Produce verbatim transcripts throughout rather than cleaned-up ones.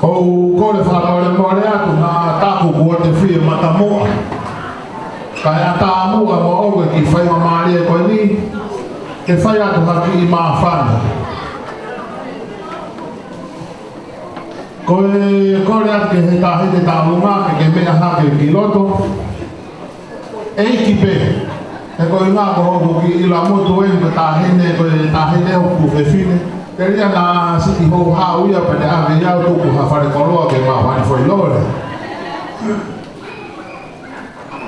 ʻOku ou kole fakamolemole atu naʻa taku kuo te fie matamuʻa. Kae ʻatā muʻa moʻoku e kiʻi faingamālie ko eni ke fai atu ha kiʻi māfana. Ko e kole atu ki he Taʻahine Taʻolunga ke ke meʻa hake ki loto. ʻEiki pē, he ko e ʻuhinga ko hoku kiʻi ʻilamutu eni ko e taʻahine, ko e taʻahine hoku fefine. Telia naʻa siʻi houhau ia pea ne ʻave ia ʻo tuku ha fale koloa ke ma fani foʻi lole.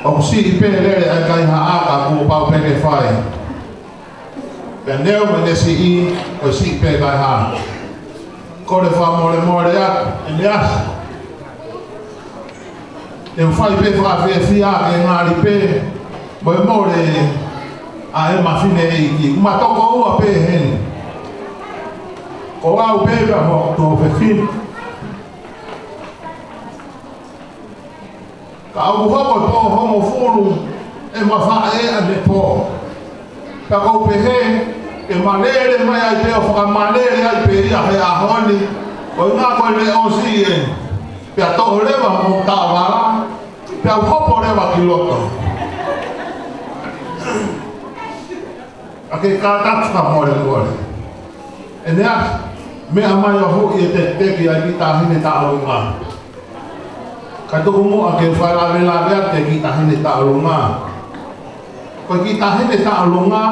ʻOku siʻi pē lele ʻa e kaihaʻa ka kuo pau pē ke fai. Pea neu mo ne siʻi, ko e siʻi pē kaihaʻa. Kole fakamolemole atu, ʻEneasi. Te u fai pē fakafiefia ke ngali pē, mo e mole ʻa e mafine ʻeiki. Ma toko ua pē heni. Ko au pē pea mo hoku tuofefine. Ka ʻoku hoko e pō hongofulu ʻema faʻē ʻanepō. Ka ʻoku ou pehē, ke malele mai ai pē ʻo fakamalele ai pē ia he ʻaho ni. Ko e ʻuhinga ko e leʻosi ē. Pea toʻo leva mo taʻovala. Pea u hopo leva ki loto. ʻA ke kātaki fakamolemole. ʻEneasi, meʻa mai ʻo huʻi e tekiteki ʻa e kiʻi Taʻahine Taʻolunga. Ka tuku muʻa ke u fakalavelave atu ki he kiʻi Taʻahine Taʻolunga. Ko e kiʻi Taʻahine Taʻolunga,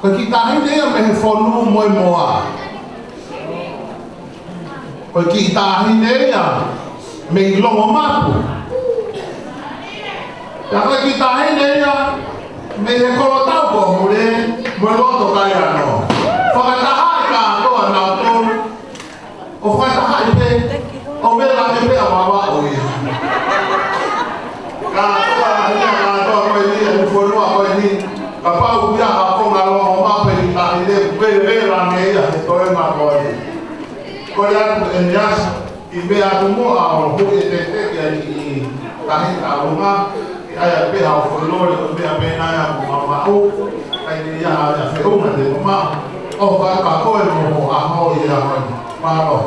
ko e kiʻi taʻahine ia mei he fonu mo e moa. Ko e kiʻi taʻahine ia mei Longomapu. Pea ko e kiʻi taʻahine ia mei he kolotau ko Mule mo e loto Kaiano. Fakatahaʻi kātoa nautolu. ʻO fakatahaʻi pē, ʻo vela pē pea vava ʻo ia. Kātoa ia, kātoa ko eni, ʻa e fonua ko eni. Kapau ia ha konga Longomapu ʻi taʻahine, vela vela ange ia he toenga ko eni. Kole atu ʻEneasi, ke meʻa atu muʻa ʻo huʻi e tekiteki ʻa e kiʻi Taʻahine Taʻolunga, ke ʻai pē haʻo foʻi lole, ko e meʻa pē ena ia ʻoku ma maʻu, ʻikai ke ʻi ai ha feʻunga te ma maʻu. ʻOfa atu kia koe mo ho ʻaho ʻi he ʻaho ni. Mālō.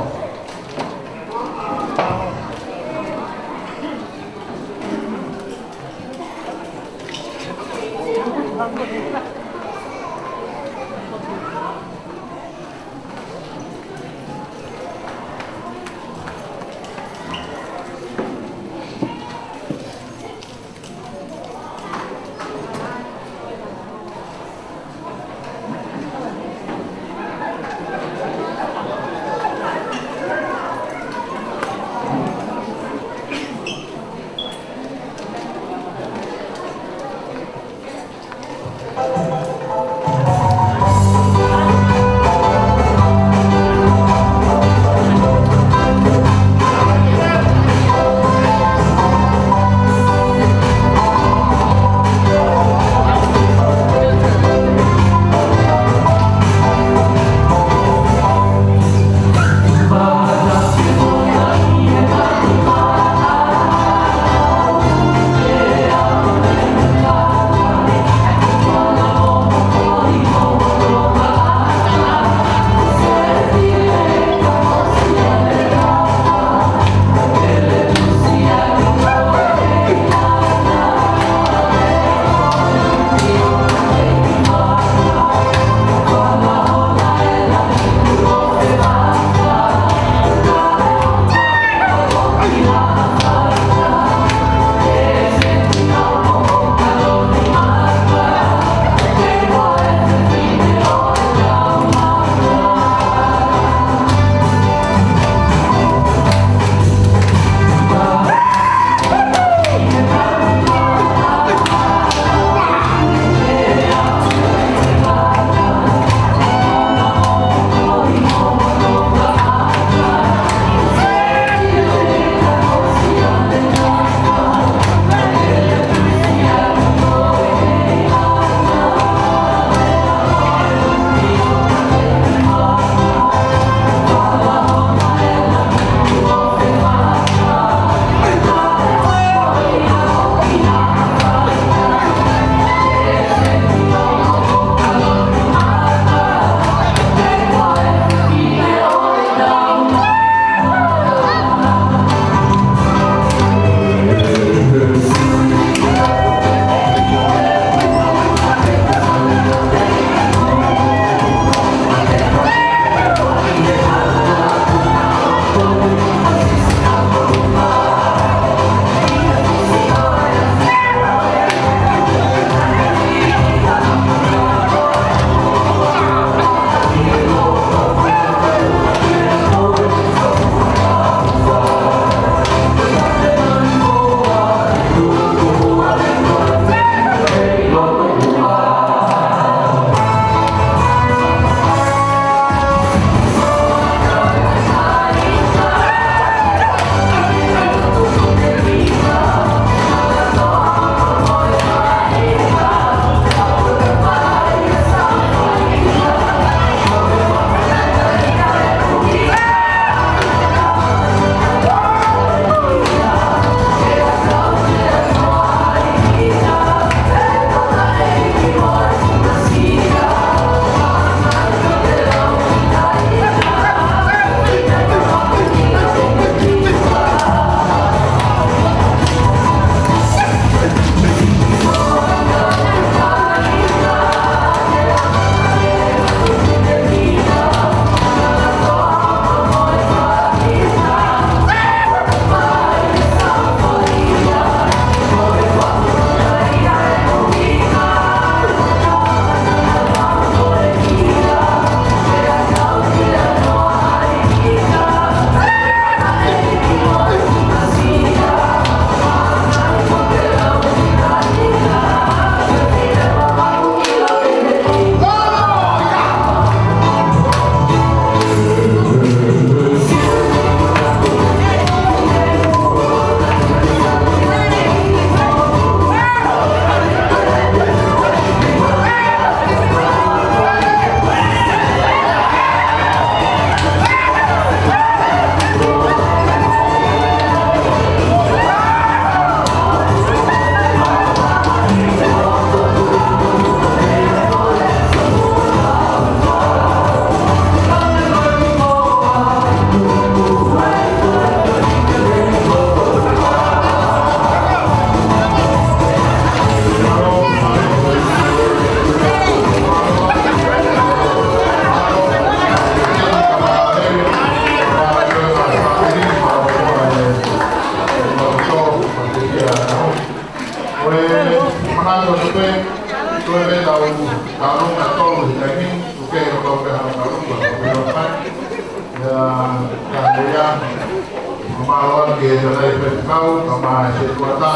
Ke tala e fai kau, ka mai se kuata,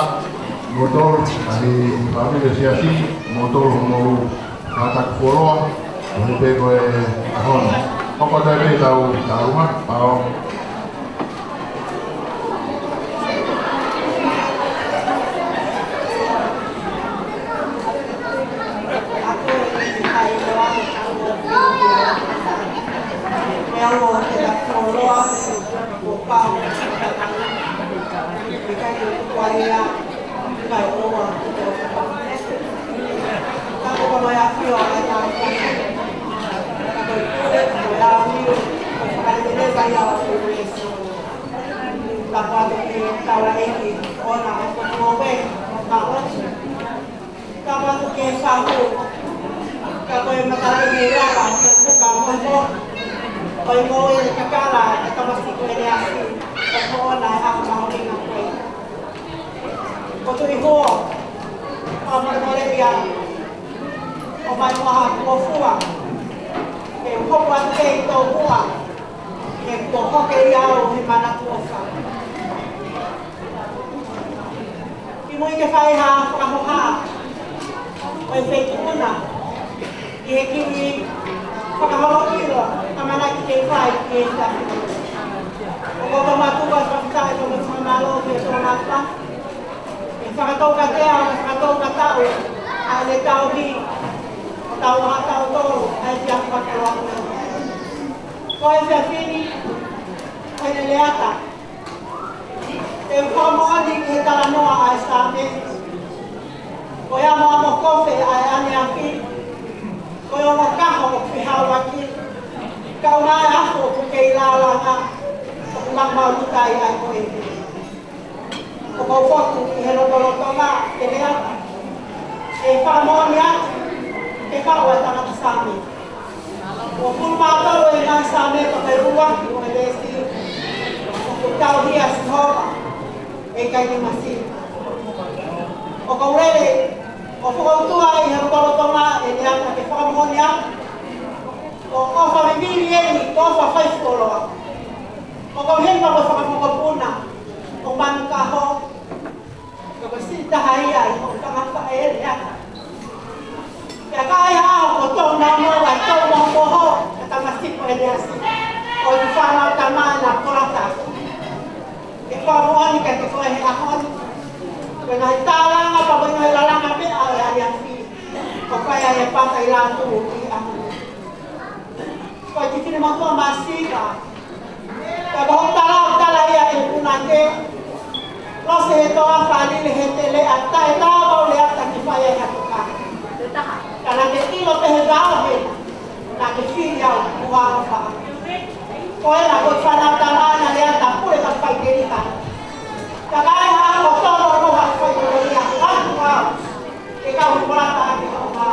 motol, ani pamili siasi, motol mo kātaki fuoloa, mo ne pē ko e ʻaho ni. ʻOku tau pē tau, tau ma, pau. Ka manu ke fahu, ka ko e matala ʻi he laka, ka mo mo, ko e mo e kakala, e tamasiʻi ko e leasi, ko hoʻona e hako mahuʻinga ko e. Ko Tuʻi Huo, ʻo mole mole ia, ʻo mai mo ha kuo fua, ke hopo atu ke i tō hua, ke kuo hoke ia ʻo he mana kuo fa. Kimuʻa ke fai ha fakahoha ʻo e feituʻu na, ʻi he kiʻi fakaholo ʻilo ʻamanaki ke fai ki he tapu. ʻOku ou tau mātuku ʻa e fakafetaʻi mo e fakamālō ki he Tongatapu. ʻE fakatoukatea, ʻe fakatoukataʻu ʻa e tauhi, ʻo tau ʻa tau tō, ʻa e kia fakakoloa. Ko e fefine, ko e leleata. Te u fakamoʻoni ki he talanoa ʻa e Saame. Ko e amo amo kofe ʻa e ʻaneafi. Ko e ongo kaho ʻoku fehauaki. Kau mai afo ʻoku kei lālanga. ʻOku maumau lutai ʻa e koe. ʻOku ou fotu ʻi he lotolotonga ke lea. ʻE fakamoʻoni atu. Ke kau ʻa e tangata Saame. ʻO fulu mā tolu e ngaahi Saame ko e ua ki he veesi. ʻOku tauhi ʻa Sihova ʻe ʻikai ke masiva. ʻOku ou lele ʻo fokoutua ʻi he lotolotonga e leata ke fakamoʻoni atu. ʻOku ʻofa vivili eni, ʻoku ʻofa fai fuoloa. ʻOku ou heni pea mo e fakamokopuna. ʻO manu kaho. Ka ko e siʻi taha ia ʻi hoʻo fanga faʻē leata. Pea ka ai ha ʻaho ʻoku tō naunau ai, tō naunau ho, ka tamasiʻi ko e leasi. ʻOku fānau tamai na kolata. ʻE fakamoʻoni kiate koe he ʻaho ni. Ko e ngaahi tālanga, pea mo e ngaahi lalanga meʻa ʻo e ʻaneafi. ʻOku fai ai e pata ʻi lātū ʻi he ʻaho ni. Ko e kiʻi finemotuʻa masiva. Ka ko hoʻo tala, tala ia ki he punake. Lose he toafa, lile he teleʻa, taʻe lava ʻo leata ke fai ai ha toka. Ka naʻa ke ʻilo pē he vao he, naʻa ke fili au, ʻo ʻofa. Ko e la ko e fana tala na leata pule ka fai ke lika. Ka ka e ha ʻaho tolo ʻo ha fai ko ia, atu au. Ke kau he kolata ake ʻo ka.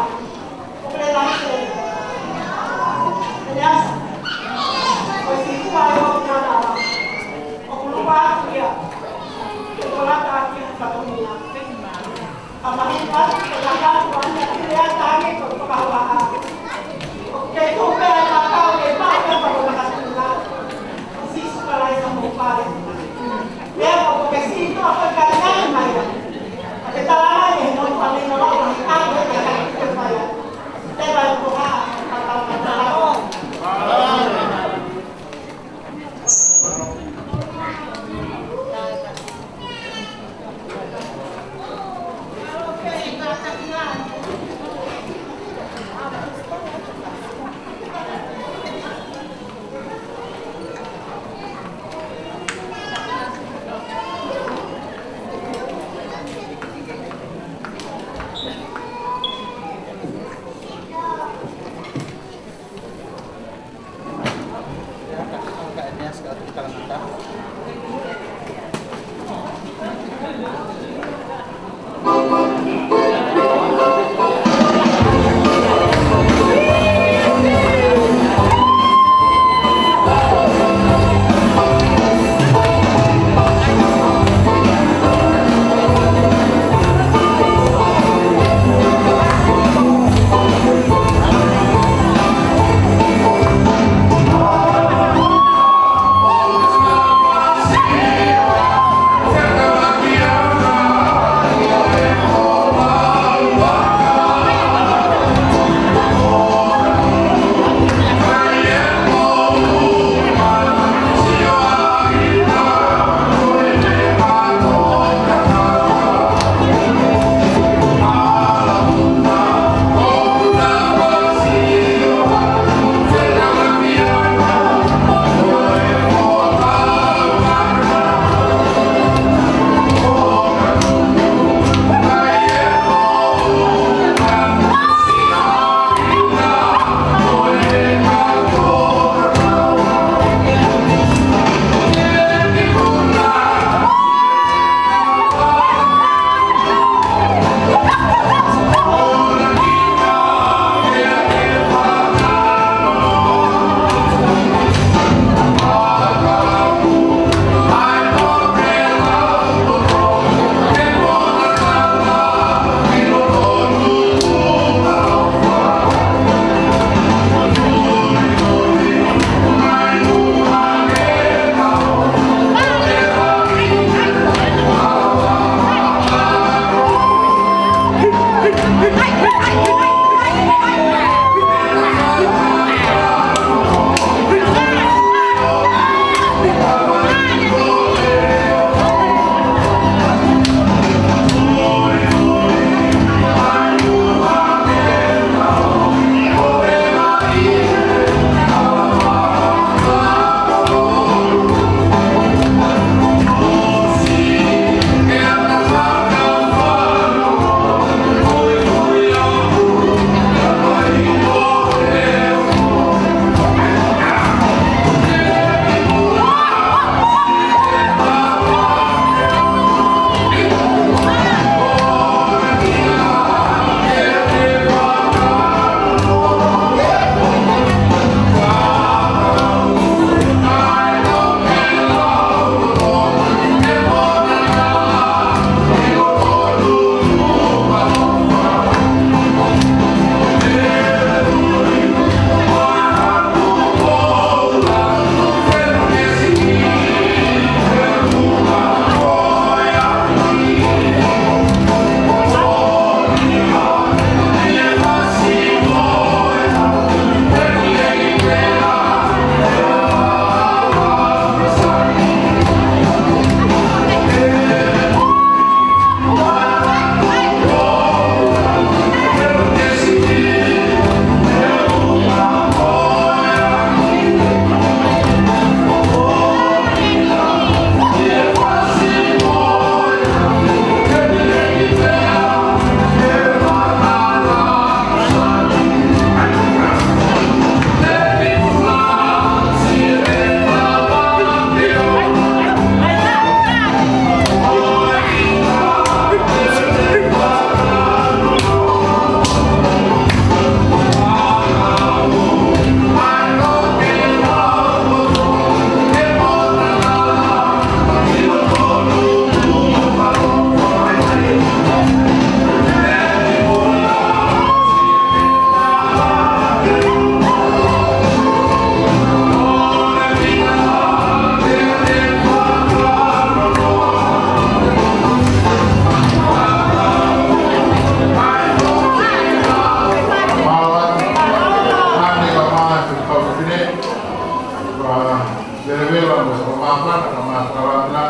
Māfana, ka māfana,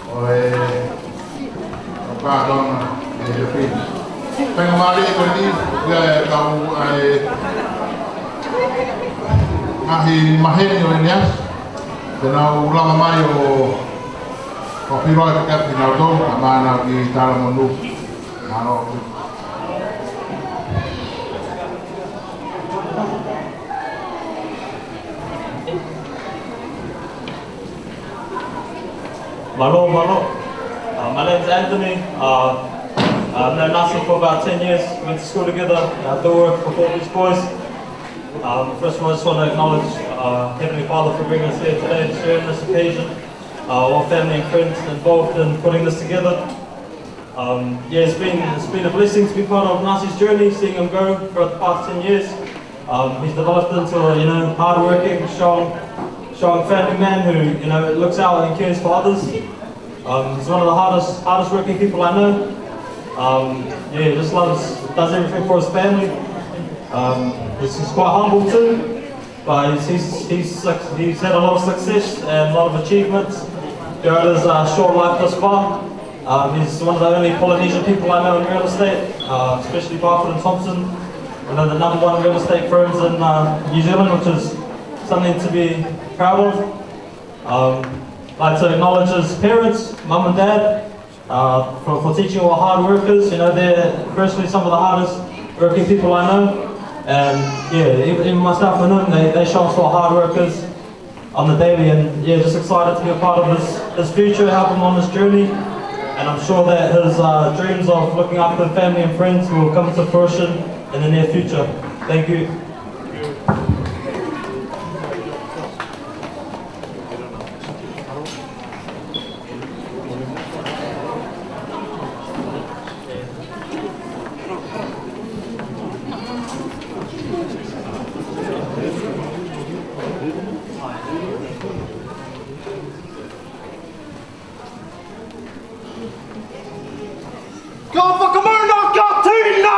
ʻo e, ʻo kātona, e Filipi. Faingamālie ko eni, ʻia e kau ai, ngaahi maheni ʻo ʻEneasi, te nau lava mai ʻo, ʻo pīlō ai ke kinautolu, ka mānava ki Talamonū. Mālō. Mālō, mālō. Uh, my name's Anthony. Uh, I've known Nasi for about ten years. Went to school together. I do work for Fort Beach Boys. Um, first of all, I just want to acknowledge uh, Heavenly Father for bringing us here today to share in this occasion. Uh, all family and friends involved in putting this together. Um, yeah, it's been it's been a blessing to be part of Nasi's journey, seeing him grow throughout the past ten years. Um, he's developed into a you know hardworking, strong, strong family man who you know looks out and cares for others. Um, he's one of the hardest hardest working people I know. Um, yeah, just loves does everything for his family. Um, he's, he's quite humble too. But he's, he's, he's, suc- he's had a lot of success and a lot of achievements throughout his uh, short life thus far. Um, he's one of the only Polynesian people I know in real estate, uh, especially Barfoot and Thompson. One of the number one real estate firms in uh, New Zealand, which is something to be proud of. Um, I'd like to acknowledge his parents, mum and dad, uh, for, for teaching all hard workers. You know, they're personally some of the hardest working people I know. And yeah, even, even myself and them, they, they show us what hard workers on the daily. And yeah, just excited to be a part of this, this future, help him on this journey. And I'm sure that his uh, dreams of looking after family and friends will come to fruition in the near future. Thank you. Ka whakamana ka tina!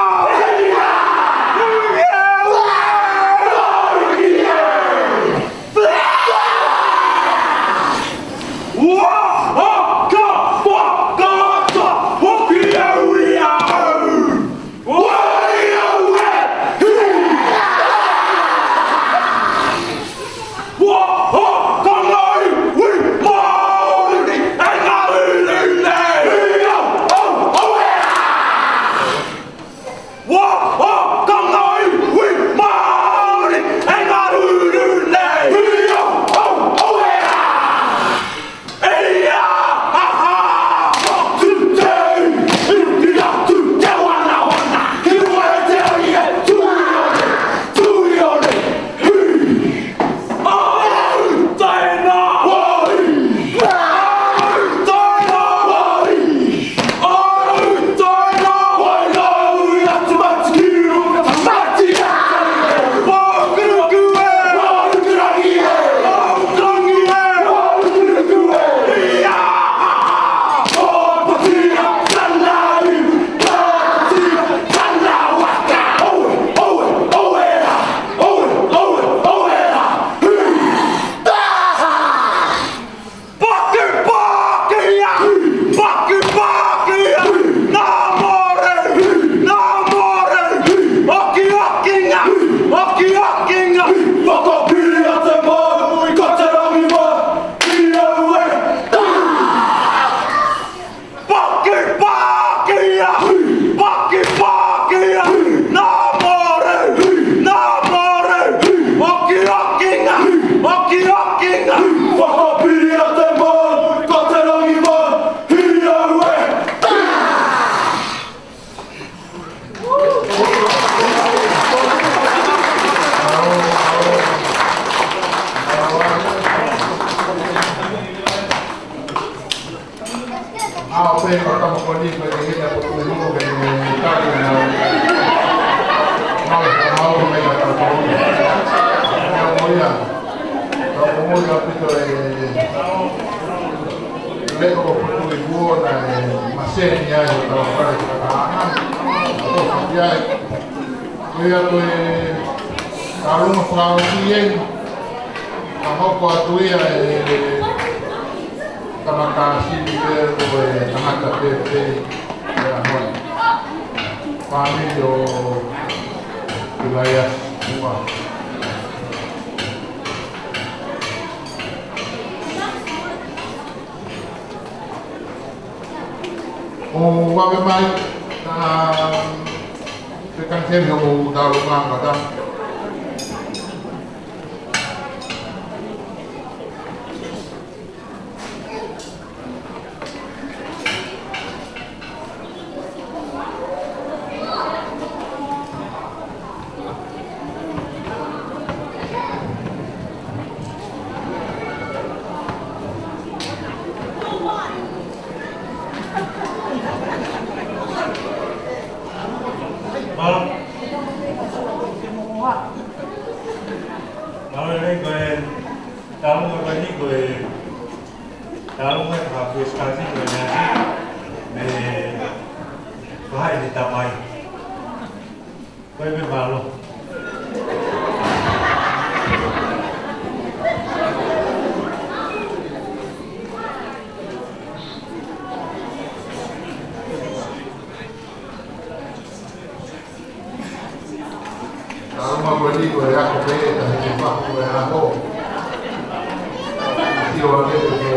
Ua, a, ka, wha, ka, ka, hoki au ia au! Ua, ia, ue! Hi! Paki, paki, ia! Paki, paki, ia! Nā more! Nā more! Oki, oki, ngā! Oki, oki, ngā! Whakapiri a te mau, ko te rangi mai, ki au e! Paki, paki, ia! Paki, paki, ia! Nā more! Nā more! Oki, oki, ngā! Oki, oki, ngā! Whakapiri a te mau, ko te rangi mai, ki au e! ʻAo pē ko tama ko ni ko e hina ko tui mo ke ne tali na. Mau, mau me ka tau ko ni. Ia mo ia. Tau ko mo ia pito e. Leʻo ko tui mo na e maseni ai o tau kare ka ana. Ko ia ko e. Tau mo flau si e. Ka hoko atu ia e tama kāsini pē ko e tangata pēpē ʻi he ʻaho ni. Fāmili ʻo Ilaiasi Muʻa. ʻO vave mai, ʻa, pea kaniseli hoʻomou tauʻolunga kātaki. Mālō. Mālō e, ko e tauʻolunga ko eni ko e tauʻolunga ʻa e First Cousin ko e meʻa ni, mei Vahaʻi ni Tamai. Ko e meʻa mālō. Tauʻolunga ko eni ko e ako pē, tahi ke paku ko e ako. Sio ake pē ke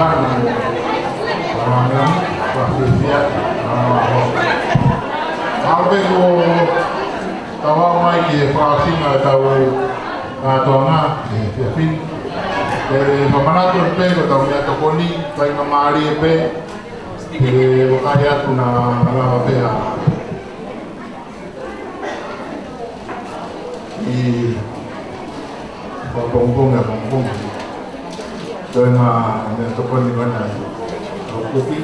Amen. Amen. Amen. Amen. Tau aʻu mai ki he fakaʻosinga ʻetau kātoanga, ē, efiafi ni. ʻE, fakamanatu pē ko ʻetau meʻatokoni, faingamālie pē, ʻe, vakai atu naʻa lava pē ʻa ʻi Pongipongi ʻa Pongipongi. Ko e ngaahi meʻatokoni ko ena ʻoku ʻi.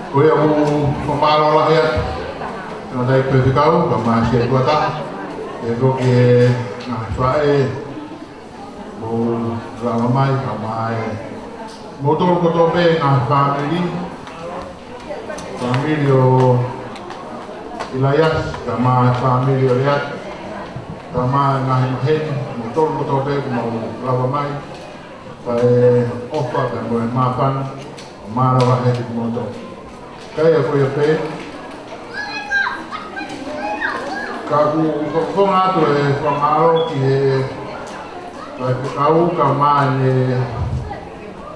Ko ia ʻoku fakamālō lahi atu. Tangataʻeiki Faifekau, kae ʻumaʻā e Siasi Tuʻa Taha. ʻE ko e ngaahi faʻē, mou lava mai, kae ʻumaʻā e moutolu kotoa pē ngaahi fāmili. Fāmili ʻo ʻIlaiasi, kae ʻumaʻā e fāmili ʻo Leati. Kae ʻumaʻā e ngaahi maheni, moutolu kotoa pē ʻoku mou lava mai. Kae ʻofa pē mo e māfana, mālō lahi atu kimoutolu. Kae ʻa ko ia pē, ka ʻoku ou fakafofonga atu e fakamālō ki he Faifekau kae ʻumaʻā ʻene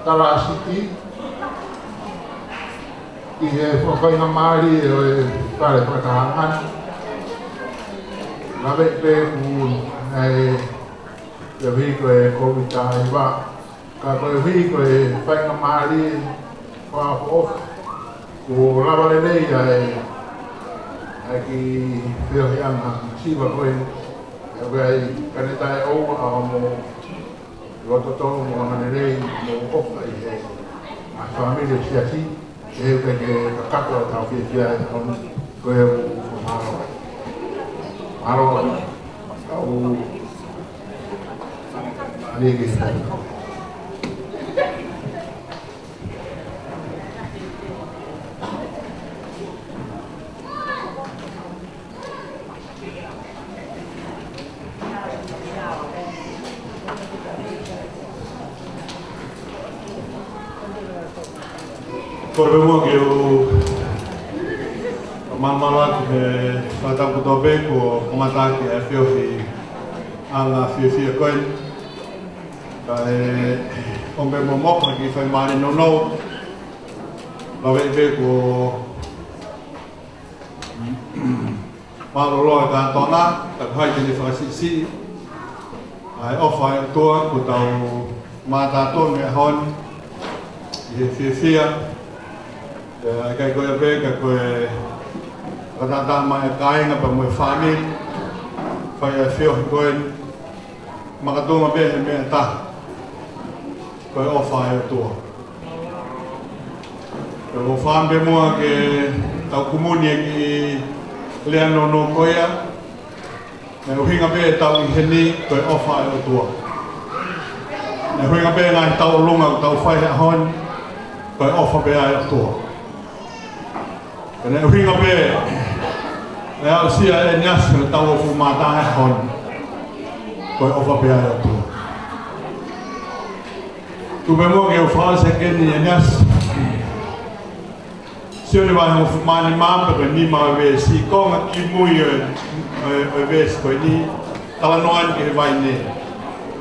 talāsiti ʻi he fakafaingamālie ʻo e fale fakatahaʻanga ni. Lave pē ʻoku ʻi ai e feohi ko e Kōviti taha hiva. Ka koeʻuhi ko e faingamālie fakaʻofoʻofa, kuo lava lelei ʻa e, ʻa e kiʻi feohiʻanga masiva ko eni, ʻa ia ʻoku ʻi ai ka ne taʻeʻoua ʻa hoʻomo lototō mo angalelei mo ʻofa ʻi he ngaahi fāmili ʻo e siasi. He ʻikai ke kakato ʻetau fiefia he ʻaho ni, ko ia ʻoku ou fakamālō. Mālō, kau ani ke. Kole pē muʻa ke u fakamālō atu he fakatapu kotoa pē kuo kamata ʻaki e feohiʻanga fiefia ko eni. Kae ʻomi pē muʻa ha kiʻi faingamālie nounou. Lave pē kuo mālōlō e kātoanga, ka ʻoku ʻi ai ke ne fakasiʻisiʻi ʻa e ʻofa ʻa e ʻOtua kuo tau mātā tonu he ʻaho ni ʻi he fiefia. ʻIkai ko ia pē, ka ko e fakatātā mai ʻa e kāinga pea mo e fāmili, fai ʻa e feohi ko eni, makatuʻunga pē he meʻa ʻe taha, ko e ʻofa ʻa e ʻOtua. Pea ʻoku ou fakaʻamu pē muʻa ke tau kumuni e kiʻi lea nounou ko ia. Naʻe ʻuhinga pē ʻetau ʻi heni ko e ʻofa ʻa e ʻOtua. Naʻe ʻuhinga pē ngaahi tauʻolunga ʻoku tau fai he ʻaho ni ko e ʻofa pē ʻa e ʻOtua. Pea naʻe ʻuhinga pē ʻa e aʻusia ʻa e ʻEniasi ʻo tau ʻofa mātā he ʻaho ni ko e ʻofa pē ʻa e ʻOtua. Tuku pē muʻa ke u fakaʻosi hake ʻeni ʻEniasi. Sione vahe hongofulu mā nima pea ko e nima ʻo e veesi, konga kimui ʻo e, ʻo e, ʻo e veesi ko eni, talanoa eni ki he vaine.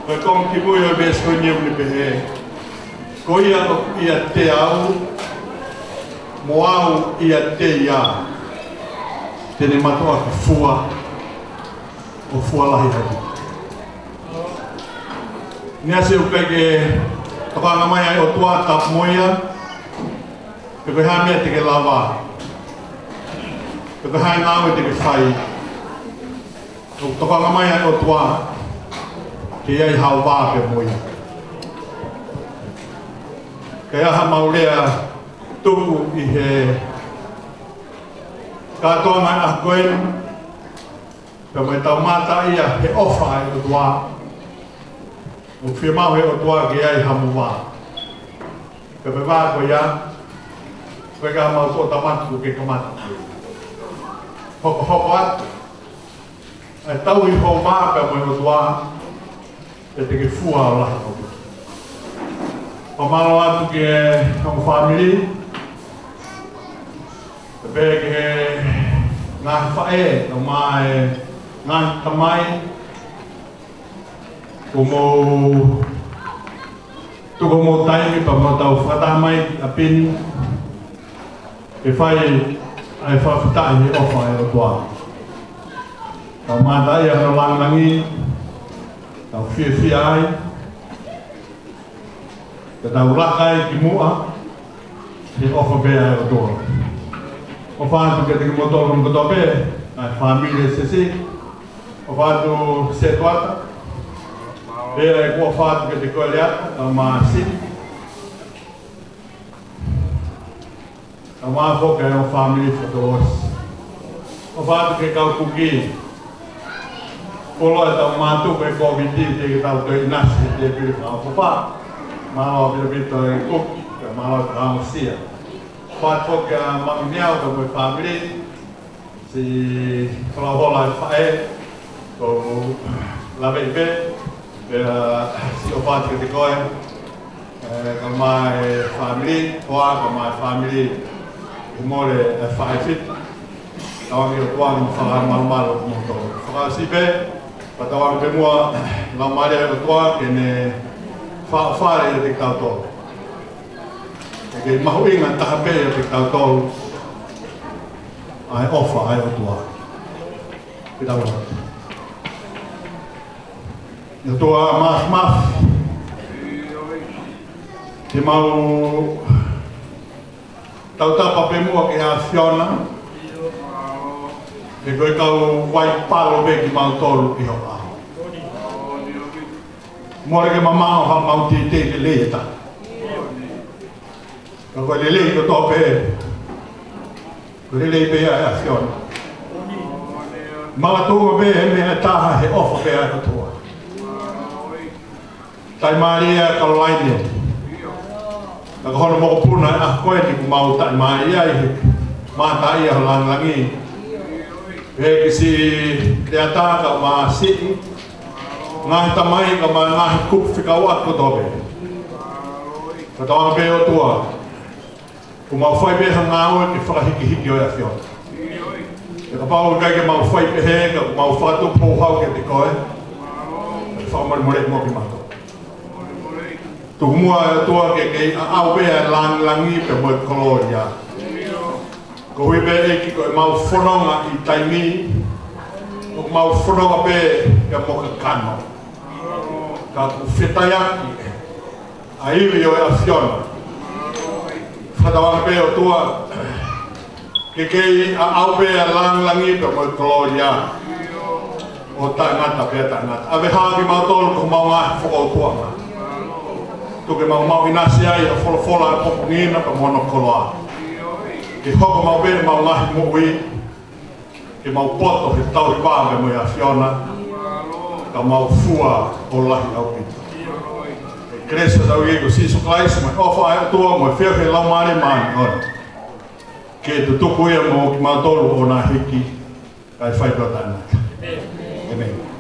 Ko e konga kimui ʻo e veesi ko eni ʻoku ne pehē: Ko ia ʻoku ʻiate au, mo au ʻiate ia, te ne mātuʻaki fua, ʻo fua lahi atu. ʻEniasi, ʻoku ʻikai ke tokanga mai ʻa e ʻOtua tapu mo ia, pe ko e hā e meʻa te ke lava, pe ko e hā e ngāue te ke fai. ʻOku tokanga mai ʻa e ʻOtua ke ʻi ai hao vā pea mo ia. Ka ʻi ai haʻamau lea tuku ʻi he kātoanga ʻa ko eni, pea mo ʻetau mātā ia he ʻofa ʻa e ʻOtua, ʻoku fiemaʻu ʻe he ʻOtua ke ʻi ai haʻamo vā. Ka ko e vā ko ia, ko e ka mau tō tamatu ke kamata. Hokohoko atu ʻa e tauhi hoʻo vā pea mo e ʻOtua, pea te ke fua ʻo lahi ʻaupito. Fakamālō atu ki he ongo fāmili, pea pehē ki he ngaahi faʻē, kae ʻumaʻā e ngaahi tamai, kuo mou tuku homou taimi pea mou tau fakataha mai ʻi ʻapi ni ke fai ʻa e fakafetaʻi he ʻofa ʻa e ʻOtua. Tau mātā ia ʻi hono lāngilangi, tau fiefia ai, pea tau laka ai ki muʻa he ʻofa pē ʻa e ʻOtua. ʻOfa atu kiate kimoutolu kotoa pē, ʻa e fāmili ʻa Sesi. ʻOfa atu Setuata. Pea ʻoku ou ʻofa atu kiate koe Leata, kae ʻumaʻā Sini, kae ʻumaʻā foki e ongo fāmili fakatouʻosi. ʻOfa atu ki he kau kuki. Kuo lava ʻetau mātuku ʻe he Kōviti, teʻeki ke tau toe ʻinasi he tēpile fakaʻofoʻofa. Mālō ʻaupito e kuki, pea mālō e fakaongosia. ʻOfa atu foki kia Mami Niau kae ʻumaʻā e fāmili, siʻi folofola e faʻē, ko Lavei pē, pea siʻi ʻofa atu kiate koe, ē, kae ʻumaʻā e fāmili, hoa, kae ʻumaʻā e fāmili, ʻi he mole e faʻē fitu. Tauange ʻOtua ke ne fakamalumalu kimoutolu. Fakaʻosi pē, pea tauange pē muʻa Laumālie ʻo e ʻOtua ke ne fafale ʻiate kitautolu. ʻE kei mahuʻinga taha pē ʻiate kitautolu ʻa e ʻofa ʻa e ʻOtua. Ke tau lau. ʻE ʻOtua Māfimafi, te mau tautapa pē muʻa ki he ʻAfiona, he ko e kau vai palo pē kimautolu ʻi ho ʻao. Mole ke mamaʻo haʻamau teitei lelei ʻe taha. Ka ko e lelei kotoa pē, ko e lelei pē ia ʻa e ʻAfiona. Makatuʻunga pē he meʻa ʻe taha, he ʻofa pē ʻa e ʻOtua. Taʻimālie ʻa Kalolaine. Ka ko hono mokopuna ʻa ko eni kuo mau taʻimālie ai he mātā ia ho lāngilangi. Pehē ki siʻi Leata kae ʻumaʻā siʻi ngaahi tamai kae ʻumaʻā e ngaahi kupu fekauʻaki kotoa pē. Ka tauange pē ʻOtua, kuo mau fai pē ha ngāue ke fakahikihiki ʻo e ʻAfiona. Pea kapau ʻoku ʻikai ke mau fai pehē, ka kuo mau fakatupu houhau kiate koe, ke fakamolemoleʻi muʻa kimautolu. Tuku muʻa ʻe ʻOtua ke kei ʻaʻau pē ʻa e lāngilangi pea mo e kolōlia. Koeʻuhi pē ʻEiki ko ʻemau fononga ʻi he taimi ni, ko ʻemau fononga pē ia mo kakano. Ka kuo fetaiaki ʻa e ivi ʻo e ʻAfiona. Fakatauange pē ʻOtua, ke kei ʻaʻau pē ʻa e lāngilangi pea mo e kolōlia ʻo taʻengata pea taʻengata. ʻAve hao kimautolu ko homau ngaahi fokoutuʻanga. Tuku ke mau maʻu ʻinasi ai ʻa e folofola ʻo e pongipongi ni pea mo hono koloa. Ke hoko maʻu pē ʻemau ngaahi moʻui, ke mau poto he tauhi vā pea mo e ʻAfiona, ka mau fua ʻo lahi ʻaupito. ʻI he kelesi ʻa hotau ʻEiki ko Sīsū Kalaisi, mo e ʻofa ʻa e ʻOtua, mo e feohi ʻa e Laumālie Māʻoniʻoni, ke tutuku ia mo kimautolu ʻo na hiki, kae fai pē ʻo taʻengata. ʻĒmeni.